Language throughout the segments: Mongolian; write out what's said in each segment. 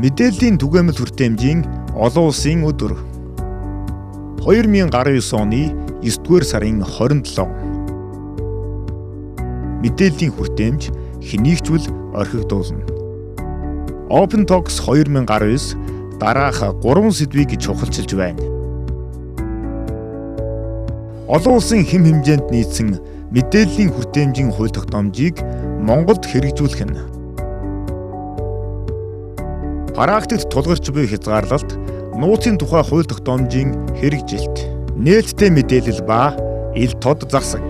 Мэдээллийн түгээмэл хүртээмжийн олон улсын өдөр. 2019 оны 9-р сарын 27. Мэдээллийн хүртээмж хэнийг ч үл орхигдуулна. Open Talks 2019 дараах 3 сэдвийг чухалчилж байна. Олон улсын хэм хэмжээнд нийцсэн мэдээллийн хүртээмжийн хууль тогтоомжийг Монголд хэрэгжүүлэх нь. Практикт тулгарч буй хязгаарлалт нууцын тухай хууль тогтоомжийн хэрэгжилт, нээлттэй мэдээлэл ба ил тод засаг.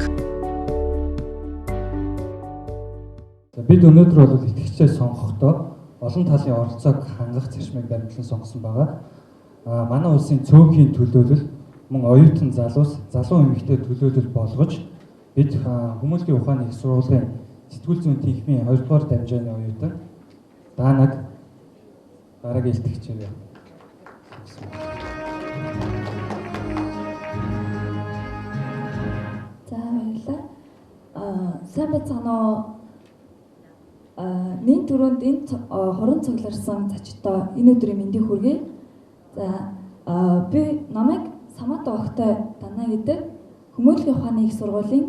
За бид өнөөдөр бол итгэгчээ сонгохдоо олон талын оролцоог хангах зарчмыг баримтлан сонгосон байгаа. Манай улсын цөөнхийн төлөөлөл мөн оюутан залуус, залуу эмэгтэй төлөөлөл болгож бид хүмүүлийн ухааны их сургуулийн сэтгүүл зүйн тэнхимийн 2 дугаар дамжааны оюутан Даанаг дараагийн илтгэгчээр. За баярлалаа. Сайн байцгаана уу? Нэн түрүүнд энэ хорон цугларсан зочдтой энэ өдрийн мэндийг хүргэе. За би намайг Самата Огтой Дана гэдэг хүмүүнлэгийн ухааны их сургуулийн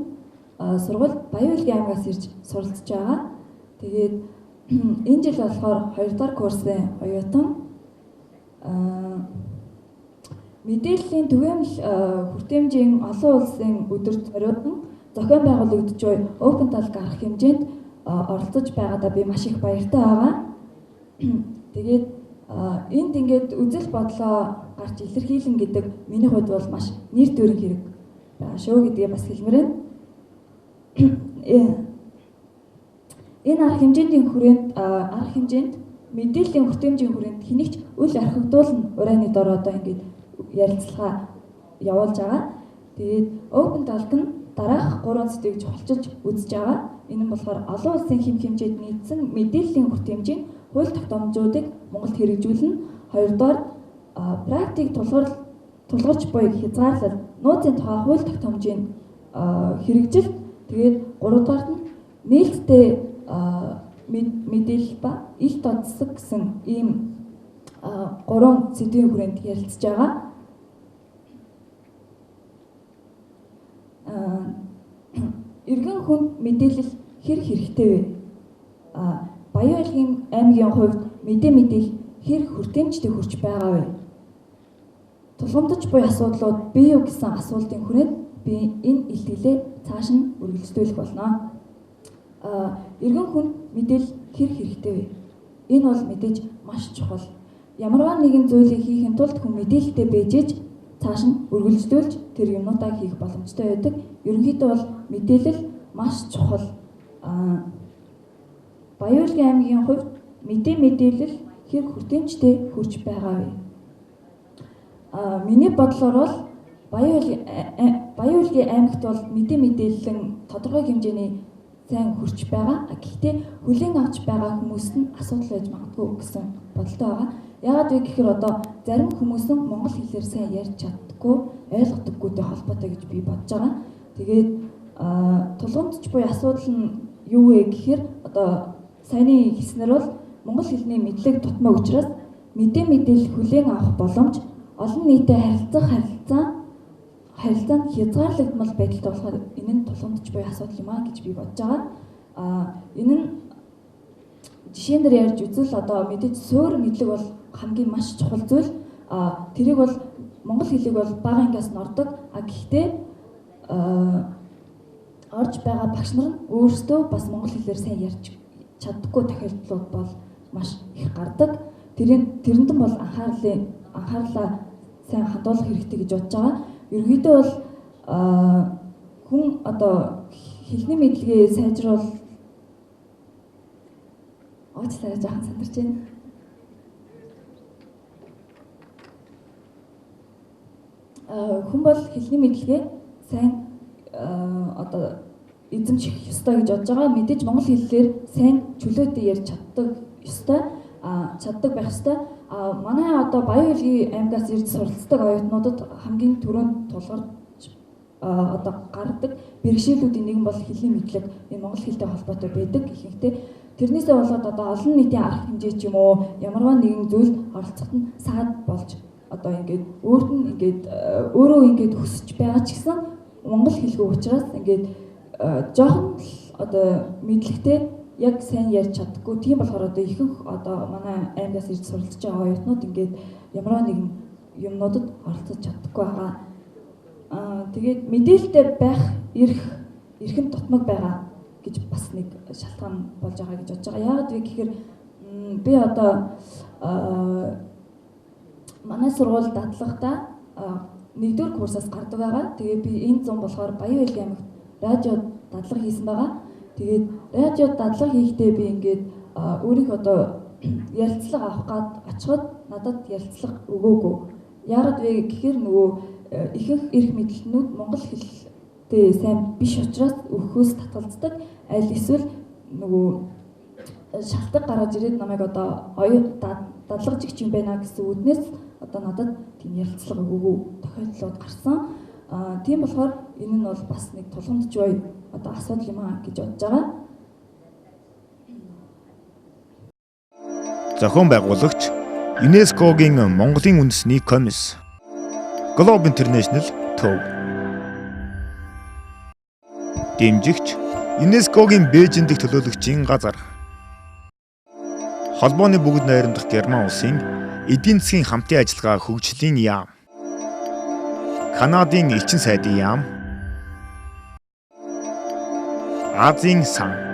сургууль Баян-Уулгийн аймгаас ирж суралцж байгаа. Тэгээд энэ жил болохоор 2 дугаар курсын оюутан. Мэдээллийн түгээмэл хүртээмжийн олон улсын өдөрт зориулсан зохион байгуулагдж буй Open Talk арга хэмжээнд оролцож байгаадаа би маш их баяртай байгаа. Тэгээд энд ингээд үзэл бодлоо гарч илэрхийлэн гэдэг миний хувьд бол маш нэр төрийн хэрэг байгаа шүү гэдгээ бас хэлмээр байна. Энэ арга хэмжээний хүрээнд арга хэмжээнд мэдээллийн хүртээмжийн хүрээнд хэнийг ч үл орхигдуулна урайны дор одоо ингээд ярилцлага явуулж байгаа. Тэгээд Open Talk нь дараах 3 сэдвийг чухалчилж үзэж байгаа. Энэ нь болохоор олон улсын хэм хэмжээд нийцсэн мэдээллийн хүртээмжийн хууль тогтоомжуудыг Монголд хэрэгжүүлнэ. Хоёрдугаар практик тулгарч буй хязгаарлалт нууцын тухай хууль тогтоомжийн хэрэгжил. Тэгээд гуравдугаарт нь нээлттэй мэдээлэл ба ил тод засаг гэсэн ийм 3 сэдвийн хүрээнд ярилцж байгаа. Иргэн хүнд мэдээлэл хэр хэрэгтэй вэ? Баян-Уулгийн аймгийн хувьд мэдээлэл хэр хүртээмжтэй хүрч байгаа вэ? Тулгамдж буй асуудлууд бий юу гэсэн асуултын хүрээнд би энэ илтгэлээ цааш нь үргэлжлүүлэх болно. Иргэн хүнд мэдээлэл хэр хэрэгтэй вэ? Энэ бол мэдээж маш чухал. Ямарваа нэгэн зүйлийг хийхин тулд хүн мэдээлэлтэй байж цааш нь үргэлжлүүлж тэр юмнуудаа хийх боломжтой байдаг. Ерөнхийдөө бол мэдээлэл маш чухал. Баян-Уулгийн аймгийн хувьд мэдээлэл хэр хүртээмжтэй хүрч байгаа вэ? Миний бодлоор бол Баян-Уулгийн аймагт бол мэдээлэл тодорхой хэмжээний сайн хүрч байгаа. Гэхдээ хүлээн авч байгаа хүмүүст нь асуудал байж магадгүй гэсэн бодолтой байгаа. Яагаад вэ гэхээр одоо зарим хүмүүс нь монгол хэлээр сайн ярьж чаддаггүй, ойлгодоггүйтэй холбоотой гэж би бодож байгаа. Тэгээд тулгамдч буй асуудал нь юу вэ гэхээр одоо саяны хэлснээр бол монгол хэлний мэдлэг дутмаг учраас мэдээлэл хүлээн авах боломж олон нийтэд харилцах харилцаанд хязгаарлагдмал байдалтай болохоор энэ нь тулгамдч буй асуудал юм а гэж би бодож байгаа. Энэ нь жишээн дээр ярьж үзвэл одоо мэдээж суур мэдлэг бол хамгийн маш чухал зүйл. Тэрийг бол монгол хэлийг бол бага ангиас нь ордог. Гэхдээ орж байгаа багш нар нь өөрсдөө бас монгол хэлээр сайн ярьж чаддаггүй тохиолдлууд бол маш их гардаг. Тэрэнд нь бол анхаарлаа сайн хандуулах хэрэгтэй гэж бодож байгаа. Ерөнхийдөө бол хүн одоо хэлний мэдлэгээ сайжруул уучлаарай жоохон сандарч байна. Хүн бол хэлний мэдлэгээ сайн одоо эзэмших ёстой гэж бодож байгаа. Мэдээж монгол хэллээр сайн чөлөөтэй ярьж чаддаг ёстой, чаддаг байх ёстой. Манай одоо Баян-Уулгийн аймгаас ирж суралцдаг оюутнуудад хамгийн түрүүнд тулгарч одоо гардаг бэрхшээлүүдийн нэгэн бол хэлний мэдлэг, энэ монгол хэлтэй холбоотой байдаг ихэнхдээ. Тэрнээсээ болоод одоо олон нийтийн арга хэмжээ ч юм уу ямарваа нэгэн зүйл оролцоход нь саад болж одоо ингээд өөрт нь ингээд өөрөө ингээд хүсэж байгаа ч гэсэн монгол хэлгүй учраас ингээд жоохон л одоо мэдлэгтэй яг сайн ярьж чаддаггүй. Тийм болохоор одоо ихэнх одоо манай аймгаас ирж суралцж байгаа оюутнууд ингээд ямарваа нэгэн юмнуудад оролцож чаддаггүй байгаа. Тэгээд мэдээлэлтэй байх эрх нь дутмаг байгаа гэж бас нэг шалтгаан болж байгаа гэж бодож байгаа. Яагаад вэ гэхээр би одоо манай сургууль дадлагадаа нэгдүгээр курсаас гардаг байгаа. Тэгээ би энэ зун болохоор Баян-Баялгийн аймагт радио дадлага хийсэн байгаа. Тэгээд радио дадлага хийхдээ би ингээд өөрийнхөө одоо ярилцлага авах гээд очиход надад ярилцлага өгөөгүй. Яагаад вэ гэхээр нөгөө ихэнх эрх мэдэлтнүүд монгол хэлтэй сайн биш учраас өгөхөөс татгалздаг. Аль эсвэл нөгөө шалтгаан гаргаж ирээд намайг одоо оюу дадлагажигч юм байна гэсэн үүднээс одоо надад тийм ярилцлага өгөөгүй тохиолдлууд гарсан. Тийм болохоор энэ нь бол бас нэг тулгамдж бай одоо асуудал юм аа гэж бодож байгаа. Зохион байгуулагч ЮНЕСКО-гийн Монголын үндэсний комисс. Globe International Төв. Дэмжигч ЮНЕСКО-гийн Бээжин дэх төлөөлөгчийн газар. Холбооны бүгд найрамдах Герман улсын эдийн засгийн хамтын ажиллагаа хөгжлийн яам. Канадын элчин сайдын яам. Азийн сан.